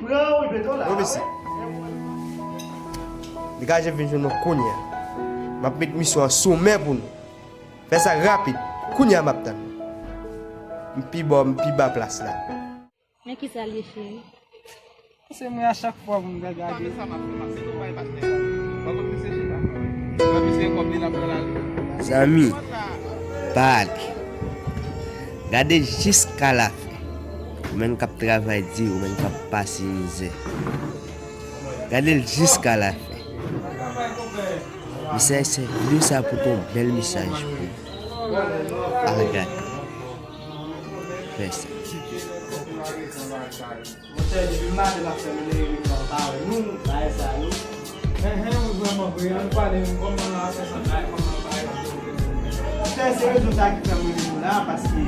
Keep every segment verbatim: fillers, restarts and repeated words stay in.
Wi, mesye. Degaje vin jwenn nou kounye a. M ap met misyon an sou men pou nou. Fè sa rapid. Kounye a m ap tann. M pi bò, m pi ba plas la. Men kisa l ye, cheri? Se mwen a chak fwa pou m gade. Zanmi, pa ale. Gade jiska lafen. Ou menm k ap travay di, ou menm k ap pase mizè. Gade l jiska lafen. Mesaj se videyo sa pou te yon bèl mesaj pou ou. Al gade. Fè sa. Monchè, depi maten m ap fè menm reklame pa wè nou, bagay sa yo. Enhen, wi, vrèman vre, ann pale, kòman afè sòl la, kòman bagay la. Monchè, se rezon sa ki fè m rele nou la, paske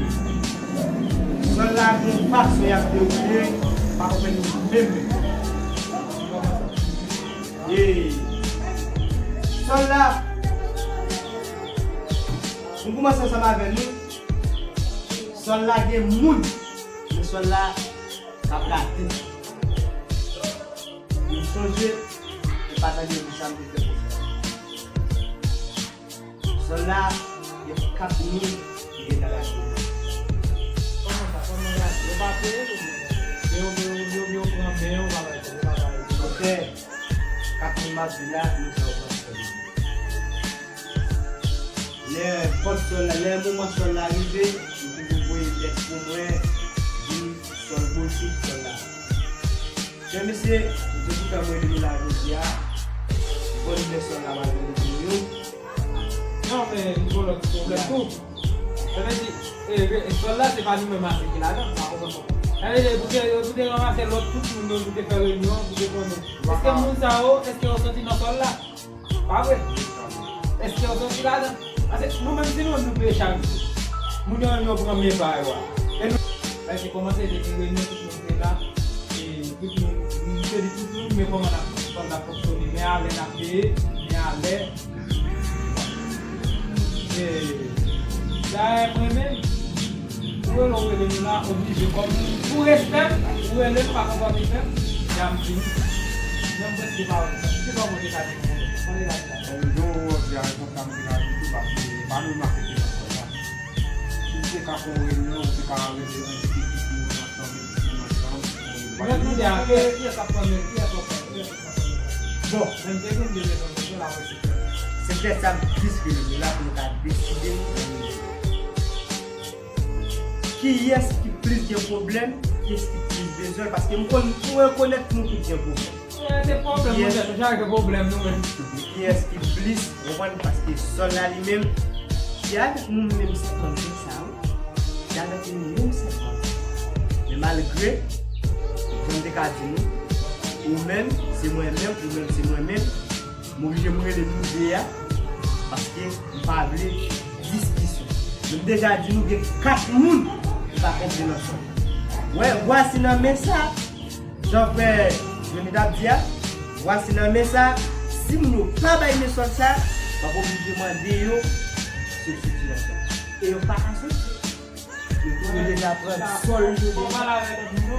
sòl la gen yon fason y ap dewoule, m pa konprann li menm menm. E sòl la, m kòmanse ansanm avè nou, sòl la gen moun, men sòl la k ap rate. M sonje, e pa tande di sa m te fè pou sa. Sòl la, gen kat moun ki gentan rate. Kòman sa? Kòman rate? Yo pa peye nou? Men yo, men yo, men yo, men yo pran men yo, pa bay, yo pa bay. Monchè, kat moun m ap di la, nou sa yo pa fè. Lè vòt sòl la, lè moman sòl la rive, yo toujou voye lèt pou mwen, di sòl posib, sòl la. Chè mesye, se pou sa mwen rele nou la jodi a. Bòn lè sòl la pral vin pou nou. Non, men, li gon lòt pwoblèm tou. Sa vle di, e, e, sòl la, se pa nou menm ase ki ladan, m pa konprann kòman. Sa vle di, pou te, pou te ranmase lòt tout moun yo, pou te fè reyinyon, pou te konnen. Èske moun sa yo, èske yo soti nan sòl la? Pa vre? Èske yo soti ladan? Paske nou menm, si nou menm nou peye chak jou, moun yo menm yo pran men pa yo a. E nou, lè se kòmanse te gen reyinyon, tout moun te la, e tout moun, nou te di tout moun, men kòman n ap, kòman n ap fonksyone, men alè n ap peye, men alè. E, dayè mwen menm, ou rele, ou rele nou la, oblije, kòm pou respè m, ou rele m, pa konpòte fè m, y ap vini. Men m prèske pa wè sa. Se kòman te ka di m konsa? Kòman te ka di sa? Jan w di a, responsab m te ka di tou, paske pa nou make te nan sòl la. Si m te ka fè yon reyinyon, ou te ka rele envite tout moun ansanm, epi si nou ansanm, nou... Mwen tande a, kiyès k ap pran men, kiyès k ap pran men, kiyès k ap pran men? Bon, men m te gen de rezon pou sa, la, mwen se klè. Se klè sa m plis ke nou la pou nou ka deside nou. Kiyès ki plis gen pwoblèm, kiyès ki plis bezwen, paske m konn pou rekonèt nou tout gen pwoblèm. Eh, se pwoblèm, monchè, nou chak gen pwoblèm nou menm. Kiyès ki plis, ou konprann, paske sòl la li menm, se avèk nou menm sèlman m fè sa, wi. Se avèk nou menm sèlman. Men malgre, jan m te ka di nou, ou menm, se mwen menm, ou menm, se mwen menm, m oblije m rele nou de a, paske m pa vle diskisyon. Men m deja di nou gen kat moun ki pa konprann ansanm. Wè, vwasi nan men sa, jan frè Johnny t ap di a, vwasi nan men sa, si moun yo pa bay men sòl sa, m ap oblije mande yo si yo soti nan sòl. E yo pa ka soti. Yo deja pran sòl yo deja.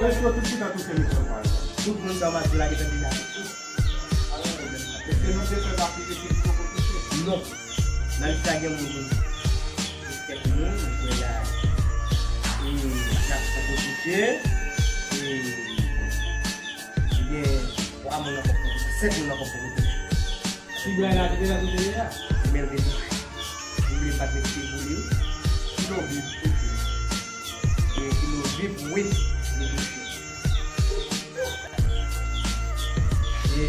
Yo tout gentan touche men sòl pa yo. Tout moun sa w ap di la gentan deja touche. Èske nou te fè pati de ekip poko touche? Non. Nan lis la gen moun, gen kèk moun, mwen la, e, k ap poko touche, e, gen twa moun ankò poko touche, sèt moun ankò poko touche. Ti blan la te deja touche deja? Men l te touche. Li vle pa te touche pou li. Kilo viv touche. E kilo viv, wi, li touche. E,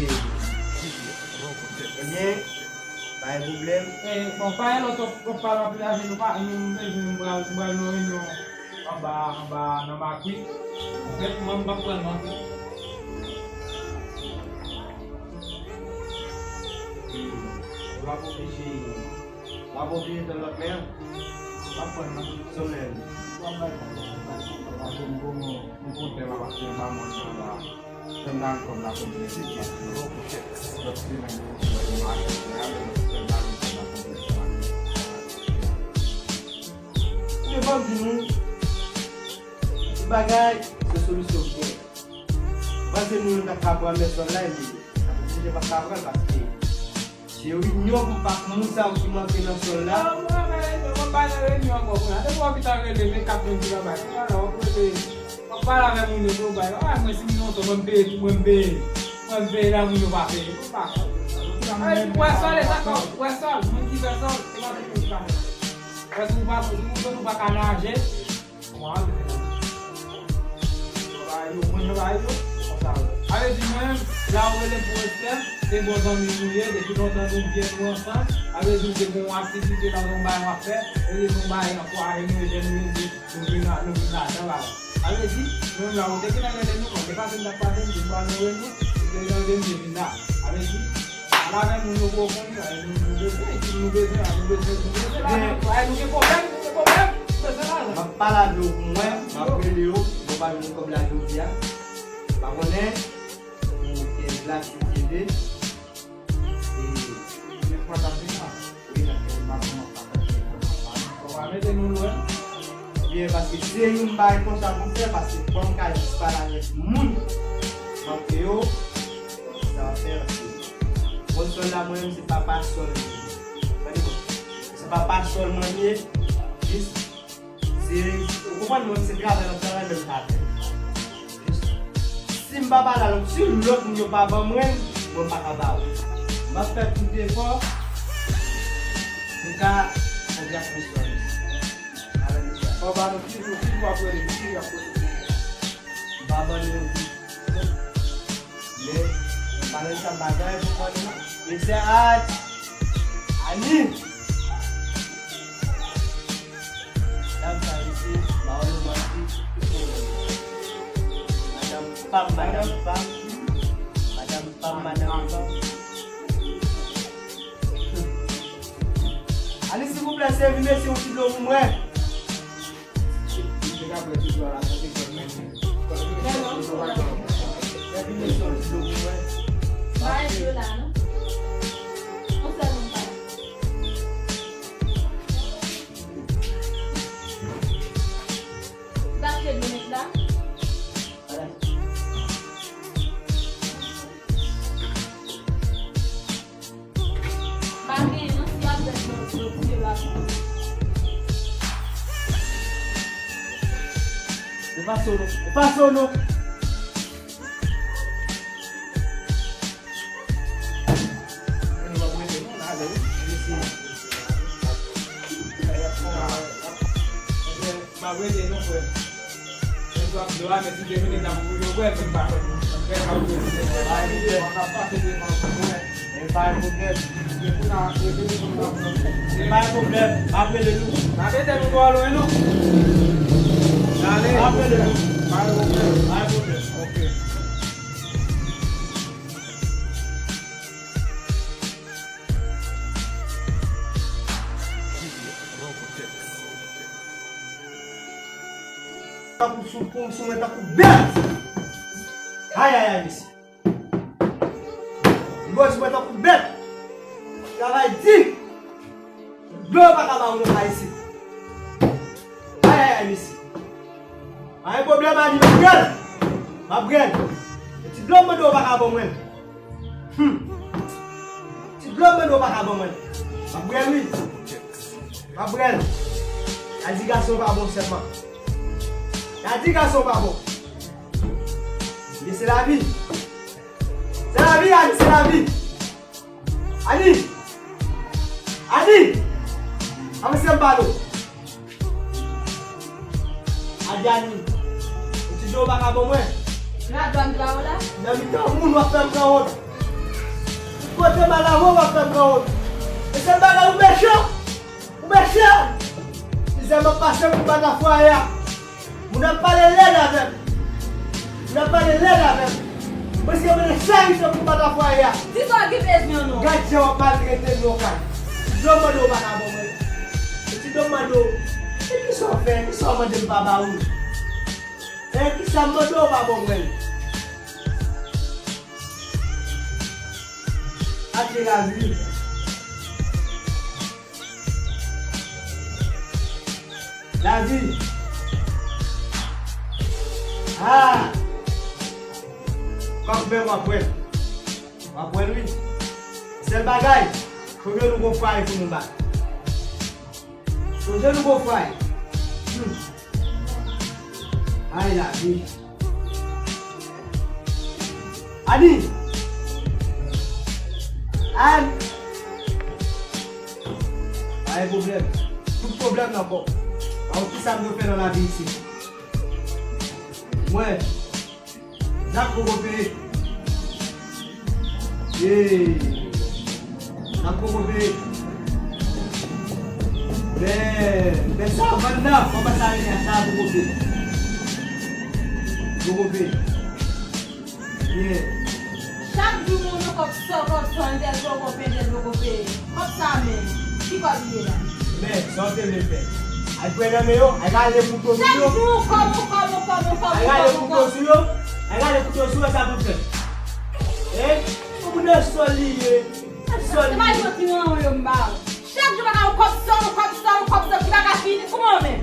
ebyen, pa gen pwoblèm. E, bon, pa gen lòt, lòt pale anpil avè nou, pa, nou bezwen, nou pral, nou pral nan reyinyon anba, anba, nan Makwi. Anfèt, mwen, m p ap pran non. W ap oblije, w ap oblije fè lòt men an. W ap pran non. Sou men. W ap bay kòb la. Paske m bon, m bon tèm ap achte anba mòn nan la. Tèm nan kòb la konn mete. Lòt semèn, lòt semèn, lòt semèn, tèm nan kòb la konn mete. Men fò m di nou, tout bagay, se solisyon k gen. Panse nou menm t ap ka pran men sòl la, epi n ap oblije pa ka pran l paske se reyinyon pou pa moun sa yo ki manke nan sòl la. Ah, mwen, mwen, mwen pa nan reyinyon ankò kounye a. Depi w ap rele, men k ap vin di nan bay. Kounye a la, w ap rele, w ap pale avè moun yo pou yo bay. Ah, mwen, si m gen yon sòl, mwen, m peye tou, mwen, m peye. Mwen, m peye la, moun yo pa peye. Ou pa. Ay, ou wè sòl, e sa kò, ou wè sòl, moun ki fè sòl, se pa tout moun ki pa fè. Wè, si ou pa, si ou, si ou pa ka naje, Mwen, mwen, mwen, mwen, konsa, a vle di mwen menm, la ou rele pou respè, se bon zanmi nou ye, depi lontan nou byen nou ansanm, a vle di ou te gen yon aktivite nan yon bagay w ap fè, e li yon bagay ankwaje nou ye, jèn nou ye, nou vin la, nou vin ladan bagay. A vle di, nou menm la ou te gentan rele nou, konn te pase m t ap pase m, te ba nou rele nou, nou te gentan rele nou, te vin la. A vle di, Ala men moun yo gwo konn, nou bezwen, nou bezwen, nou bezwen, nou bezwen lajan. Ay, nou gen pwoblèm, nou gen pwoblèm, nou bezwen lajan. M ap pale avè yo pou mwen, m ap rele yo, yo pa jwenn kòb la jodi a. M pa konnen, pou kèz la ki rive. E, men kontak li la. Wi, men m pa konnen. Bon, pa mete nou lwen. Byen, paske se youn bagay konsa pou m fè, paske fò m ka jis pale avèk moun. Montre yo, sa va fè, paske bon sòl la, mwen menm, se papa sòl mwen ye. Tande bon. Se papa sòl mwen ye, jis, se, ou konprann, mwen, se travay m ap travay, men m pa fè. Si m pa pale avè w, si lòt moun yo pa ban mwen, mwen pa ka ba ou. M ap fè tout efò pou m ka fè gras misyon an. Fò ba nou ki jou, ki jou ap rele, ki jou ap pote. M pa ban nou yon jou. Men, m pa nan sa bagay pou ban nou. Mesye Ad, Ani. Dam sa isi, ba w yon manti. Madanm pam, madanm pam. Madanm pam, madanm pam. Ani, silvouplè, sèvi mesye yon ti dlo pou mwen. Sèvi mesye yon ti dlo pou mwen. Bay dlo la, non? Yon sèl moun pa. Gade dlo nèt la. Pa genyen non, si y ap bèt nan dlo, dlo la. Ou pase w non, ou pase w non. M ap rete non, frè. Mwen sou ap dlo a, men si te vini, n ap boule w, frè, men m pa kwè. Frè, m ap rete. M ap pase devan, frè. E pa yon pwoblèm. E pa yon pwoblèm. M ap rele nou. Pa mete nou twò lwen, non. Ale. M ap rele nou. Pa yon pwoblèm. Pa yon pwoblèm. Ok. Tankou sou, sou mwen tankou bèt. Ay, ay, ay, mesye. Li bò sou mwen tankou bèt. Travay di. Dlo yo pa ka ba ou nan kay isit. Ay, ay, ay, mesye. Pa gen pwoblèm, Ani, m ap pran l. M ap pran l. Ti dlo m mande w pa ka ban mwen. Hmm. Ti dlo m mande w pa ka ban mwen. M ap pran l, wi. M ap pran l. Ani, gason pa bon sèlman. Ani, gason pa bon. Men se lavi. Se lavi, Ani, se lavi. Ani! Ani! Avanse m pale w. Adyani, ou ti dlo w pa ka ban mwen? Nan dwàn la w la? Nan mitan moun w ap fè m pran wont. Kote m al avè w w ap fè m pran wont. E sèl bagay ou mechan. Ou mechan! Mizè m ap pase pou m pa ta fwaye a. Moun ap pale lèd avè m. Moun ap pale lèd avè m. Mwen se mwen charite pou m pa ta fwaye a. Di sa w gen bezwen non. Gad jan w ap maltrete m nan kay. Ti dlo m mande w pa ka ban mwen. E ti dlo m mande w. E kisa w fè? Kisa w mande m pa ba ou? E kisa m mande w pa ban mwen? Ake lavi. Lavi. Ah! Kanmenm w ap wè l. W ap wè l, wi. Sèl bagay, sonje nou gon fwaye pou nou bati. Sonje nou gon fwaye. Hmm. Ay, lavi. Ani! Ani! Pa gen pwoblèm. Tout pwoblèm nan kò. Aw, kisa m dwe fè nan lavi isit? Mwen, Zak poko peye. Hey. Zak poko peye. Men, men savann nan, kòman sa rele a, sa poko peye. Poko peye. Yeah. Chak jou moun nan kòb sò, kòb sò, entèl poko peye, entèl poko peye. Kòb sa menm, ki kòb li ye la? Men, sa w te vle fè? Al pran nan men yo, al rale kouto sou yo. Chak jou, kòb, kòb, kòb, kòb, kòb, kòb. Al rale kouto sou yo, al rale kouto sou yo, sa pou fè. Hein? Yon moun nan sòl li ye. Sòl li ye. Se pa yon ti manman yo m ba w. Chak jou bagay yon kòb sòl, yon kòb sòl, yon kòb sòl, ki pa ka fini, kouman w menm?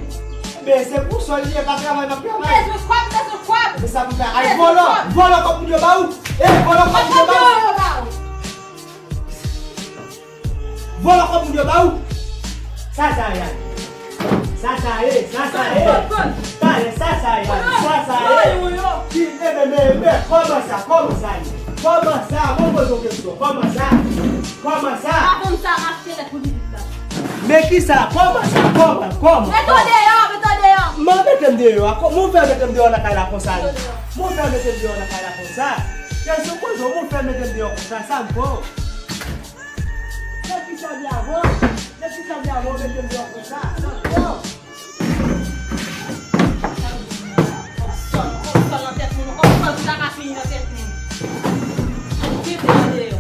Men se pou sòl li ye, pa travay n ap travay. Bezwen kòb, bezwen kòb. Men sa pou fè. Al vòlò, vòlò kòb moun yo ba ou. E, vòlò kòb moun yo ba ou. Kòb moun yo ba ou. Vòlò kòb moun yo ba ou. Sa sa ye. Sa sa ye, sa sa ye. Talè sa sa ye, sa sa ye. Ki, men, men, men, men, kòman sa, kòman sa ye? Kòman sa? Mwen poze w kesyon. Kòman sa? Kòman sa? Pa konn sa, m achte lèt pou pitit la. Men ki sa? Kòman sa? Kòman? Kòman? Mete w deyò, mete w deyò. Mwen mete m deyò. Kòman w fè mete m deyò nan kay la konsa? Mwen fè mete m deyò nan kay la konsa. Kesyon poze w, mwen fè mete m deyò konsa. Sa m fè w? Depi sa byen avan, depi sa byen avan, ou mete m deyò konsa. Sa fò. Kòb sòl, kòb sòl nan tèt moun, kòb sòl ki pa ka fini nan tèt moun. Mete m deyò.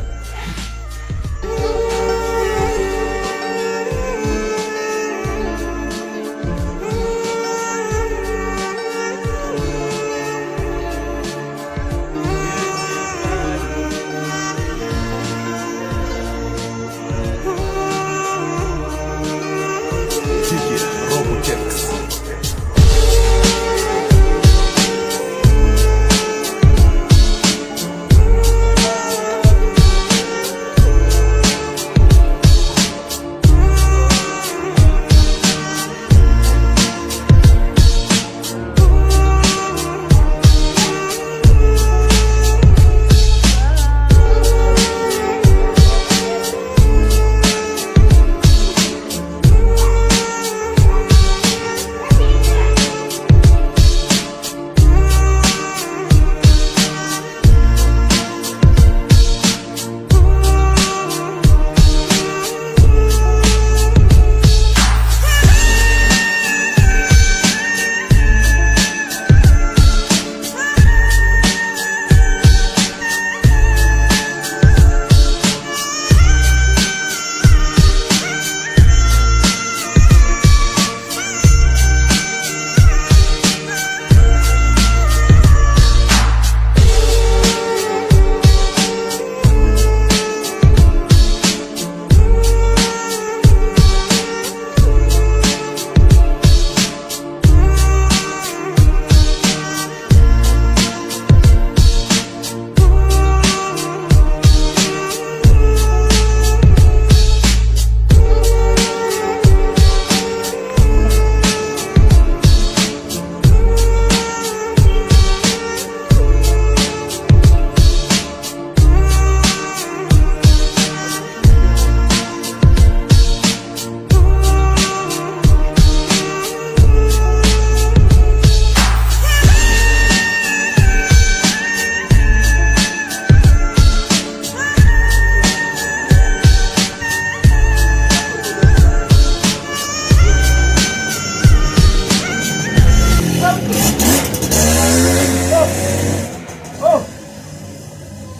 Oh!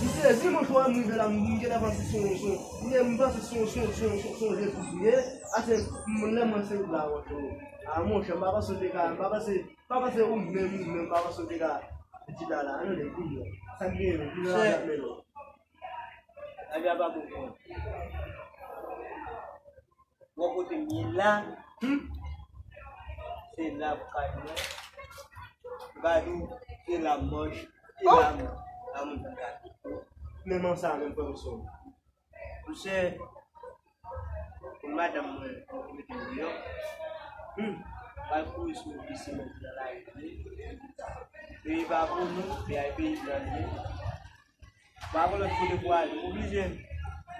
M sezi, monchè, m rive la, m gentan panse se yon, se yon, m panse se yon, se yon, se yon, se yon, se yon jezi m ye. Ase, m, lè mwen sezi la, monchè. A, monchè, m pa panse w te ka, m pa panse, m pa panse ou menm, ou menm, m pa panse w te ka chita la. An, tande, kounye a. Sa k genyen, kounye a, l ap mennen w. Lavi a pa bon pou mwen. Bò kote m ye la, hmm, se la pou kay mwen. M ka di w, se la m manje, se la m pa moun fè kado. Menm an sa, menm frè m sou. Monchè, pou madanm mwen, pou mete m deyò. Hmm. Pral kouri sou yon pisin nan lari. Peyi pa pou nou, peyi a peyi blan li ye. Pa gen lòt kote pou ale, oblije.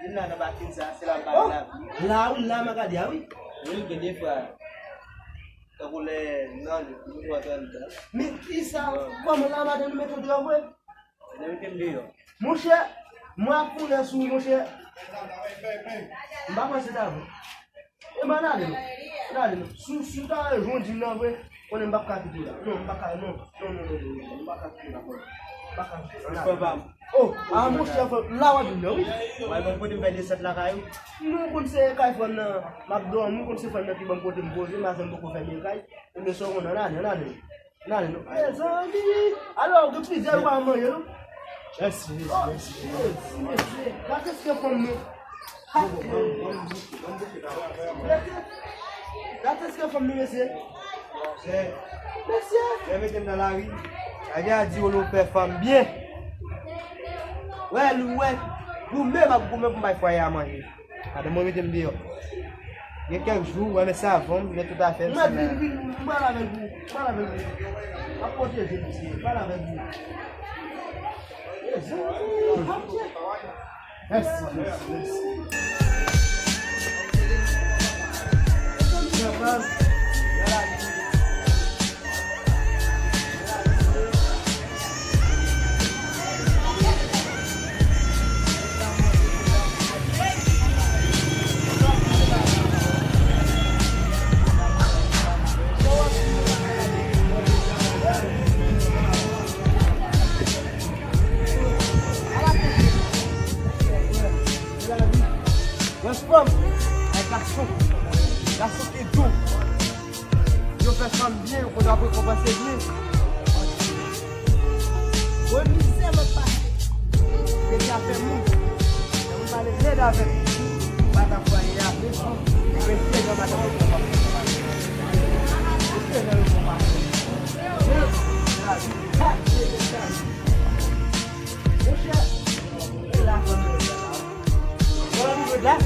Vin la nan bakin sa, se la m pale la. La wi, la m a gade a wi. Wi, gen de fwa. Tankou lè nan nou wè antre anndan. Men kisa? Kòman la madanm li mete w deyò vre? Li mete m deyò. Monchè, mwen ap konnen sou ou, monchè. M pa panse sa vre. E ban n ale non. N ale non. Si, si w ta jwenn di m nan vre, konnen m p ap ka kite w la. Non, m pa ka, non. Non, non, non, non, non. M pa ka kite w la, frè. M pa ka kite w la. Frè pa m. Oh, a monchè, frè, la w ap vin nan, wi. Mwen, mwen kote m fè desant lakay ou. Non, konn se kay frè m nan, m ap dòmi, konn se frè m nan ki ban m kote m poze, m a zanmi poko fè m kay. Ebyen, sa w konnen, n ale, n ale. N ale non. Mezanmi! Alò, gen plizyè lwa manje non. Mèsi, mèsi, mèsi. Mèsi, mèsi. Gade skin fanm nou. Gade skin fanm nou, mesye. Mesye. Lè mete m nan lari. Gade a di w nou fè fanm byen. Wè, li wè. Goumen, m ap goumen pou m bay fwaye a manje. Madanm mwen mete m deyò. Gen kèk jou, w wè, men se avan m, men tout afè m, se la. Vin, vin, m pral avèk ou, m pral avèk ou. M ap pwoteje misye, m pral avèk ou. Mèsi, mèsi, mèsi. Wè fanm, ay gason, gason ki dou. Yo fè fanm byen, yo konn ap rekonpanse byen. Wè mizè m ap pase. Depi afè moun. Lè moun pale lèd avè m, m pa ta fwaye a. Rete nan madanm yo konpa. Rete nan yo konpa. Monchè, e la fanm yo la.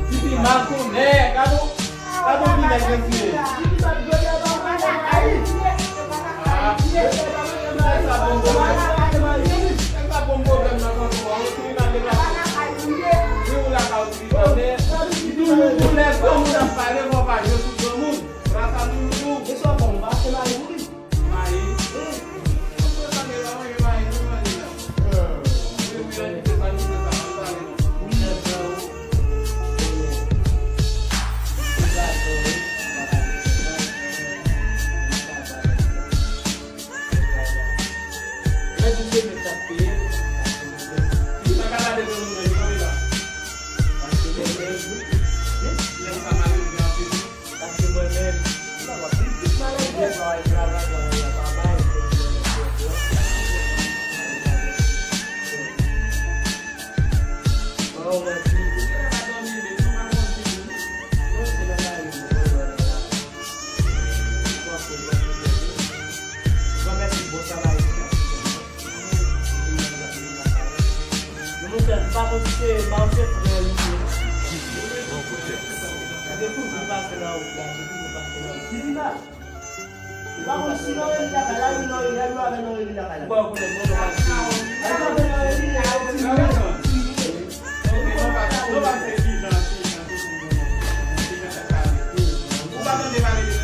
Ti fi makounè, gade w, gade w ki nèg retire. Ah, nèg sa bon pwoblèm. Nèg sa bon pwoblèm nan kanton an, wi, tribinal deplase. Wi, ou lakay ou tribinal, men li toujou tou lè granmoun ap pale, fò w pa jwe sou granmoun. Gras a Doudou. E sa w fè, ou pa achte mayi pou li? Mayi. Paske mwen menm, m pa konn pitit malè, m travay, travay, travay, pa bay, Monchè, m pa konn si se ba ou se frè l ou ye. Li te toujou pase nan wout la, li te toujou pase nan wout. Divina, li pa konn si Noeli lakay la, wi, Noeli, al yo avè Noeli lakay la. Ou pa konnen non, non, pa si. Al yo avè Noeli, e ti moun. Ou pa tande pale de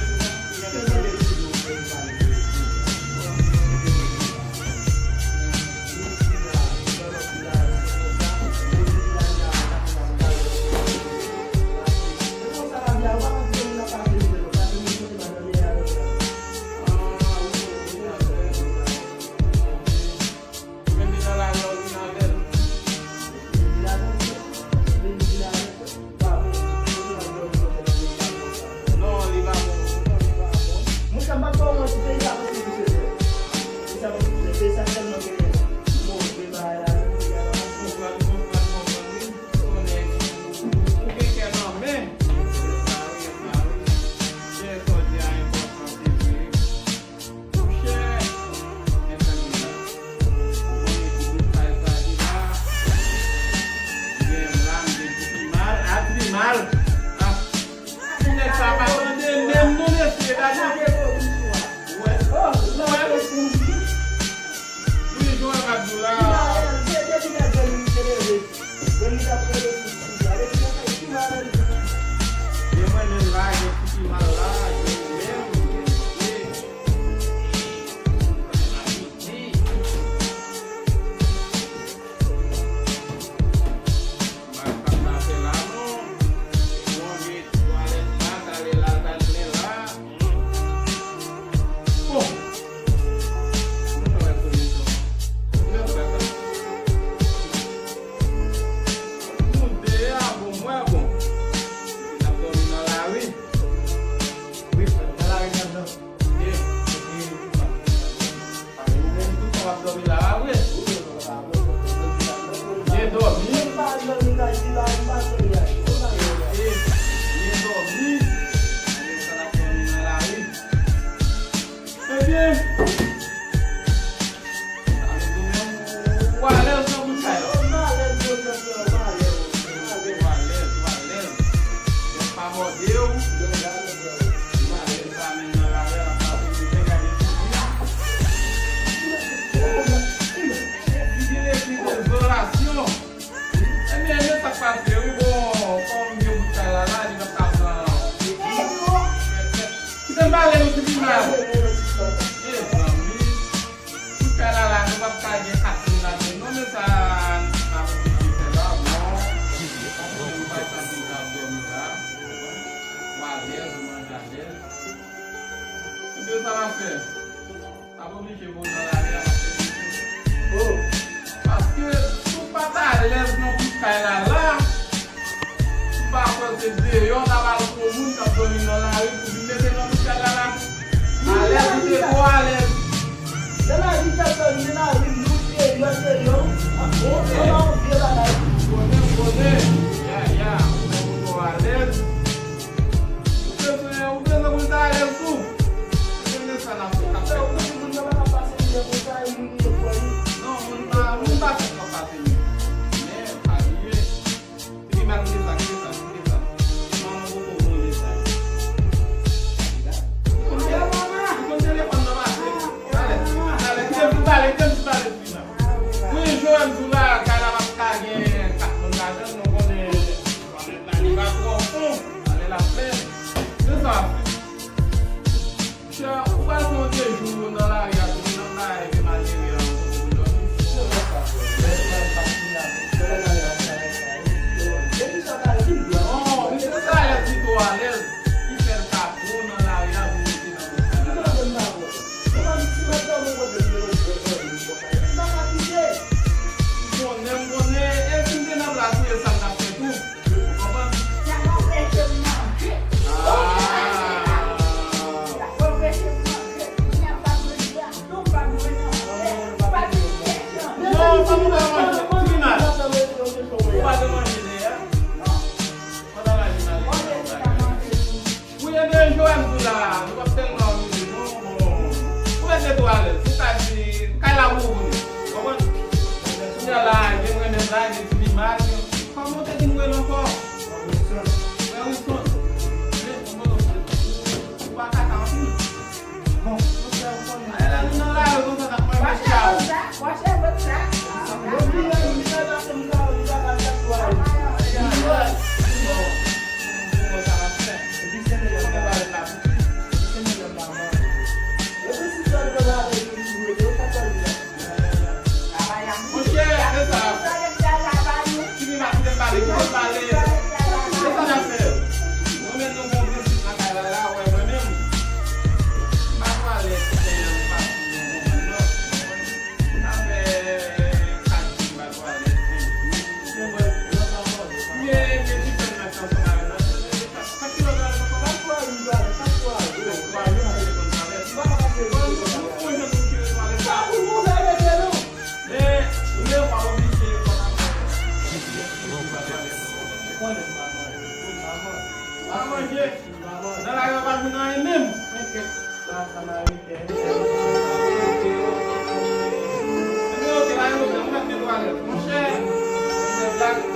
Al. Ah. Ti nèg sa pa tande menm non mesye, gade. Wè. Wè. Wi, Joel m ap di w la. E mwen menm la, gen ti pi mal la, gen menm, gen ti. M pa t konn afè la non. Bon, gen twalèt la, t ale la, t al plen la. Bon. Nou travay solisyon. Lè sa. Nou de a, bon, mwen bon. N ap dòmi nan lari. Wi, nan lari n ap dòmi. Ye. Ou menm tou, w ap dòmi la a vre. Byen dòmi. Ye, byen dòmi. Sa n ap dòmi nan lari. Ebyen, sa vle di ou menm, ou alèz nan bout kay la. Ou alèz, ou alèz, ou alèz. Donk, pa mòde w. Ou alèz. Ebyen, men sa k pase, wi, bon, kòm gen bout kay la la, li p ap ka pran. Kite m pale nou ti pi mal. Mezanmi, bout kay la la, nou p ap ka gen kat moun ladan l non, men sa n ap oblije fè la, bon. Paske nou pa santi n ap dòmi la. Ou alèz, ou manje alèz. Ebyen, sa n ap fè? N ap oblije voye w nan lari a, n ap fè misye. Oh. Paske si w pa t alèz nan bout kay la la, m pa kwè se deyò w t ap al pran moun k ap dòmi nan lari pou vin mete nan bout kay la la. Alèz ou te twò alèz. Nan lari m t ap dòmi, nan lari m, nou deyò, deyò. Bon, bon, bon, vye bagay. Konnen, konnen. Ya, ya, ou menm ou twò alèz. Ou bezwen, ou bezwen pou l ta alèz tou. Se de sa n ap fè, n ap fè. Non, moun pa, moun pa fèt k ap pase mye. Men, pa bliye. Kite sa, kite sa, kite sa. Manman poko manje sa. Ou konn te-, ou konn telefòn nan mache. Talè, talè, kite m pale, kite m pale, Trina. Wi, Joel di w la, kay la p ap ka gen kat moun ladan l, nou konnen. Li pa twò fon, ale l ap plen. Se sa. Monchè, ou pral fè yon de jou nan lari a, tou nan bagay ke malere a, ou konnen pou dòmi. Non, li se sa alèz, li twò alèz, ki fè l ka twò nan lari a, pou mete nan bout kay la. M konnen, m konnen, e si m te nan plas ou, e sa m t ap fè tou. Ou konprann? Sa va anpeche m manje. Ah. Sa va anpeche m manje. Kounye a m pa manje a. Non, pa manje, pa manje. Ou pa te manje dèyè? Non. Pandan lajounen, ale. Wi, ebyen, Joel di w la, nou p ap tèlman annuize non, bon. Ou mèt rete w alèz. Ou ka di, kay la pou ou konnen. Ou konprann? Kounye a la, gen mwen menm la, gen ti pi mal, gen, kòman w te di m rele ankò? Frè Wilson. Men, ou pa kaka anpil. Bon, monchè, ou konnen. Alè la, nou nan lari konsa, n ap manje chak. Monchè, se sa. Kite m pale, kite m pale. Se sa n ap fè. Mwen menm, nou gon prensip nan kay la, la, wè, mwen menm. M pa twalèt, m pa sou yon bon mannòt. M ta fè kat jou m pa twalèt, senk jou. Men mwen, mwen pa twalèt. Men, men ti frè m nan ki ansanm avè m nan, sa ki lòt twalèt ankò? Kat twalèt, kat twalèt. Kat twalèt, m te konn twalèt. M pa ka pase. Bon, nou, nou, nou, nou, nou, twalèt la. Pa pou nou, sa rete, non. Men, ou menm, w ap oblije fò n ap fè. Ou konnen m pa manje. M pa manje. Nan lari a pa jwenn anyen menm. Ebyen, oke, la, yo, yo, mèt netwaye. Monchè, se blag.